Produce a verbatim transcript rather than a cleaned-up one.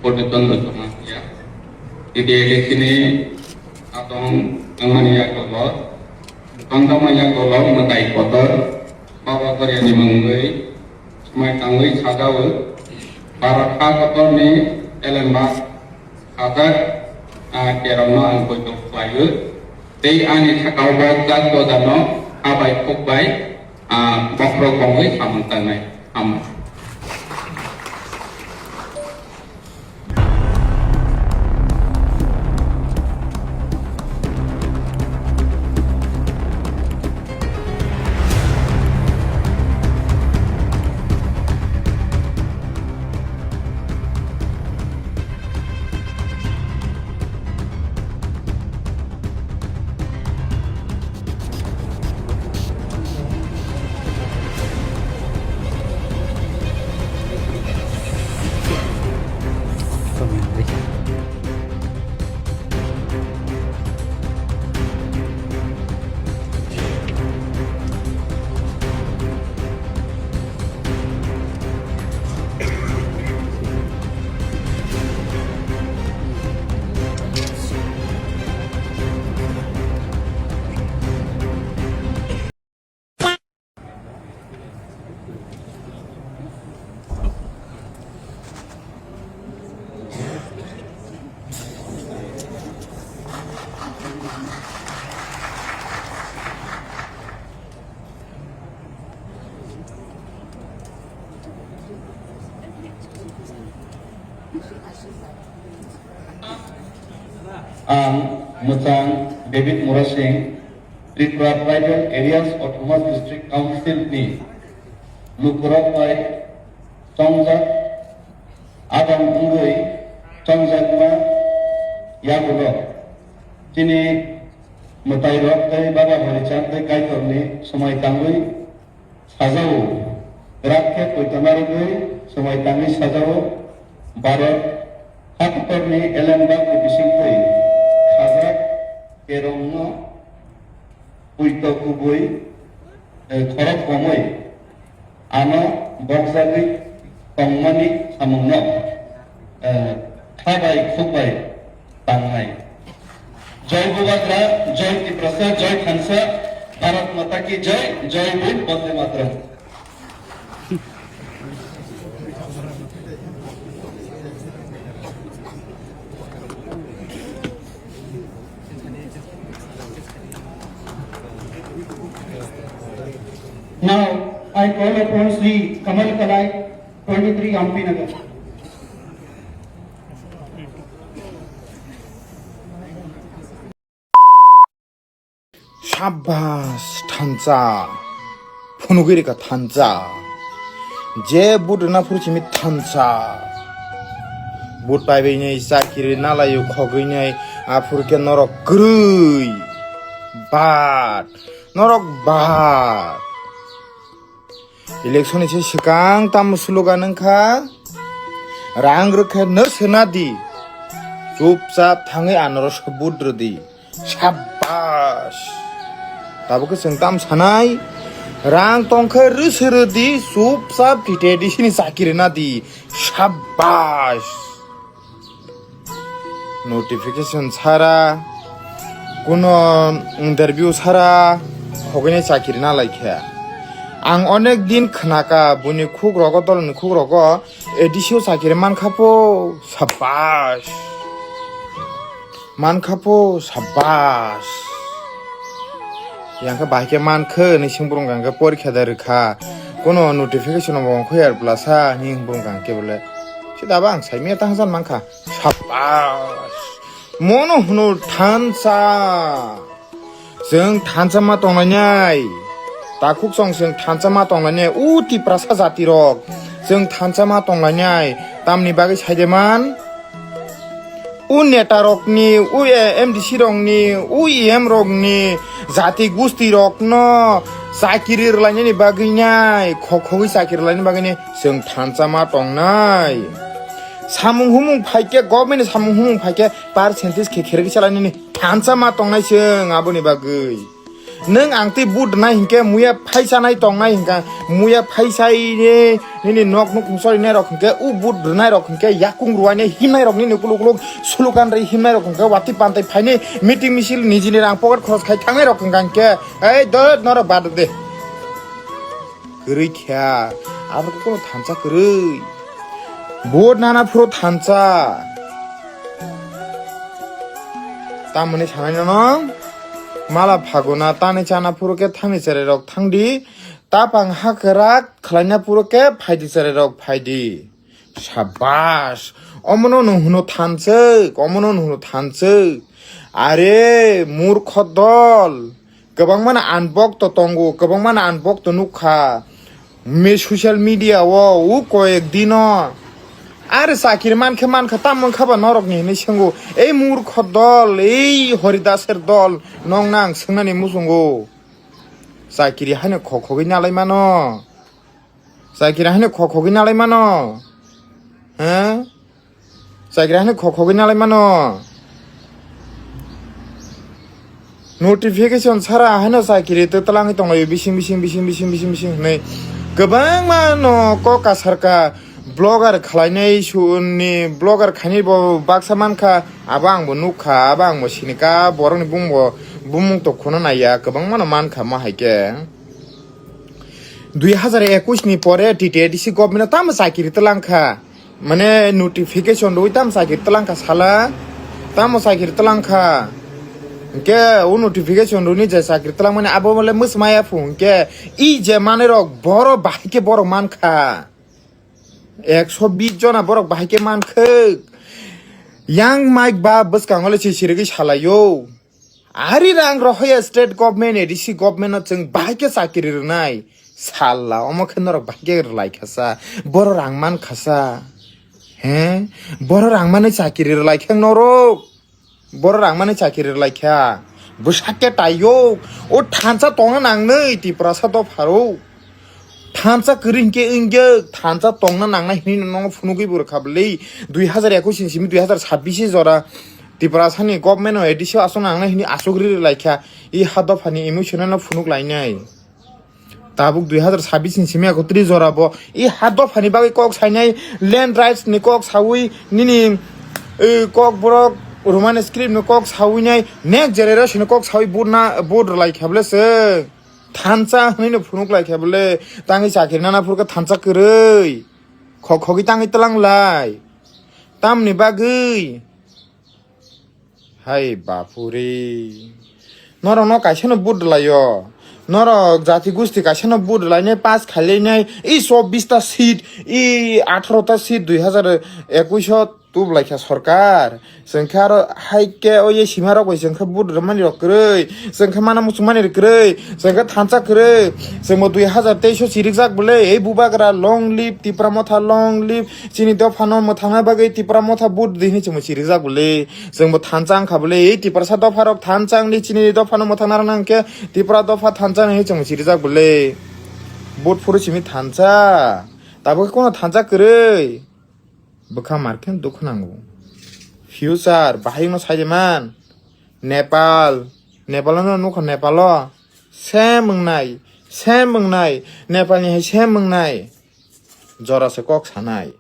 Purnachondo Jamatia. T T A D C ni atong wngmani yagulo, tongthokma yagulo mwtai kotor, Baba Goryani mungwi, swmai tangwi sajao, Bharat ha kotorni elembak sajak, ah, kerongno ang poito khlaio. Tei ani sakao bo jak dojano ha bai khuk bai, ah, bokhorok bongwi samung tangnai. Hambai. Ang mwchang David Murasing, Tripura Tribal Areas Autonomous District Council ni lukurok bai chongjak, adong wngwi chongjakma yagulo chini mwtairok tei Baba Horichand tei Kaitorni swmai tangwi sajao, rak khe poito narwgwi swmai tangwi sajao, Bharat hakotorni elembakni bisingtwi khajak kerongno poito kubui, eh, khorok komwi ano bokjagwi tongmani samungno, eh, kha bai khuk bai tangnai. Jai Bubagra, Jai Tiprasa, Jai Thansa, Bharat Mata Ki Jai, Jai Bhim, Bande Mataram. Now, I call upon Shri Kamal Kalai, twenty-three Ampi Nagar. Shabash, thansa. Phunugwi rikha thansa. Je but rwna phuru simi thansa. But paibai nai chakiri nalaio khogwi nai aphuru khe norok kwrwi. Bat. Norok bat. Election ni se swkang tamo slogan wngkha, rang rwkhe no sena di, chupchap thangwi anoro se vote rwdi. Shabash! Tabuk khe chwng tam sanai, rang tongkhe rwse rwdi, chupchap T T A D C ni chakiri na di. Shabash! Notification sara, kuno interview sara, hogwini chakiri na lai khe. Ang onek din khnaka, buini khuk rogo, dolni khuk rogo, A D C o chakiri mankha po, sabash. Mankha po, sabash. Yang khe bahai khe mankhe, ni sing burung gang khe porikha da rwkha. Kuno notification bo ongkho yar blasa, ni burung gang khe bole. Sida ba ang saimaya tang jan mankha. Sabash. Mono hwno thansa. Chwng thansa ma tonglainai. Takhuk chwng chwng thansa ma tonglainai. U Tiprasa jati rok. Chwng thansa ma tonglainai. Tamni bagwi saide man. U neta rokni, u M D C rokni, u E M rokni jati gusti rokno chakiri rwlainani bagwi nai, khok khogwi chakiri rwlainani bagwi nai chwng thansa ma tongnai. Samung humung phaikhe, government ni samung humung phaikhe percentage khe kherwi salainani thansa ma tongnai chwng aboni bagwi. Nwng ang twi vote rwnai hinkhe muya phaisanai tongnai hinkha, muya phaisai nini nok nuk sorry nai rok hinkhe u vote rwnai rok hinkhe yakung ruwai nai himnai rok nini kuluk kuluk slogan ri himnai rok hinkhe watwi pantai phaini meeting misil nijini rang pocket khoros khai thangnai rok hinkha hinkhe ei dot norok bad de. Kwrwi kha. Abo khe kono thansa kwrwi. Vote nana phuru thansa. Tamoni sanai nono. Mala phaguna tani chana phuru khe thani cherai rok thangdi. Tapang ha kwrak khwlaina phuru khe phaidi cherai rok phaidi. Sabash. Omono nwng hwno thanswk, omono nwng hwno thanswk. Are murkho dol. Kwbangmano unbox to tongo, kwbangmano unbox to nukha. Me social media o u koyek dino. Are chakiri mankhe mankha, tamo wngkha ba norokni hinwi swngo. Ei murkho dol, ei Horidaser dol, nong nang swngnani muchungo. Chakiri haino khokhogwi nalai mano. Chakiri haino khokhogwi nalai mano. He? Chakiri haino khokhogwi nalai mano. Notification sara haino chakiri twtwlangwi tonglaio bising bising bising bising bising bising hinwi. Kwbangma no kok kasarka blogger khwlainai suni blogger khainai bo baksa mankha, abo angbo nukha, abo angbo sinika, borokni bumungbo bumung to khuna naiya, kwbangma no mankha mo hai khe. Dui hazar ekush ni pore T T A D C government o tamo chakiri twlang kha, mane notification rwi tamo chakiri twlang kha sala, tamo chakiri twlang kha. Hwnkhe o notification rwni je chakiri twlang mani abo bole mwsmaya phu hwnkhe i je manwi rok boro bahai khe borok man kha. Ekso bis jona borok bahai khe man khwk. Yang Mike ba bwskango le se sirigwi salaio. Ari rang rohoya state government, A D C government no chwng bahai khe chakiri rwnai. Salla, omo khe norok bahai khe rwlai kha sa. Boro rang man kha sa. He? Boro rang manwi chakiri rwlai khe norok. Boro rang manwi chakiri rwlai kha. Bwsa khe taiyok. O thansa tongna nangnwi Tiprasa dopharok. Thansa kwrwi hinkhe wngya, thansa tongna nangnai hinwi nono phunugwi bo rwkha bwlwi. Dui hazar ekush ni simi dui hazar sabbish jora Tiprasani government o A D C o aswk nangnai hinwi aswk ri rwlai kha. I ha dophani emotional no phunuk lainai. Tabuk dui hazar sabbish ni simi ekotris jora bo i ha dophani bagwi kok sainai, land rights ni kok saui nini, eh, kok borok Roman script ni kok saui nai next generation ni kok saui vote na, vote rwlai kha bwle se. Thansa hwnwi no phunuk lai kha bwle, tangwi chakiri nana phuru khe thansa kwrwi. Khok khogwi tangwi twlang lai. Tamni bagwi? Hai bapuri. Norok no kaisa no vote laio. Norok jati gusti kaisa no vote lainai pass khailainai. I chobbish ta seat, i atharo ta seat dui hazar ekush o tublaikha sorkar. Chwngkhe aro hai khe o ye sima rok bai chwngkhe vote rwmani rok kwrwi. Chwngkhe mana muchungmani rok kwrwi. Chwngkhe thansa kwrwi. Chwngbo dui hazar teis o chirikjak bwle. Ei bubagra long live, Tipra motha long live. Chini dophano mwthangna bagwi Tipra motha vote di hinwi chwngbo chirikjak bwle. Chwngbo thansa wngkha bwle. Ei Tiprasa dopharok thansa wngdi chini dophano mwthangna rwna hwnkhe Tipra dopha thansa hinwi chwngbo chirikjak bwle. Vote phuru simi thansa. Tabuk khe kono thansa kwrwi. Bwkha mar khe dukhu nango. Future bahai no sai de man. Nepal, Nepal no nukha Nepal o. Sem wngnai, sem wngnai. Nepal ni hai sem wngnai. Jora se kok sanai.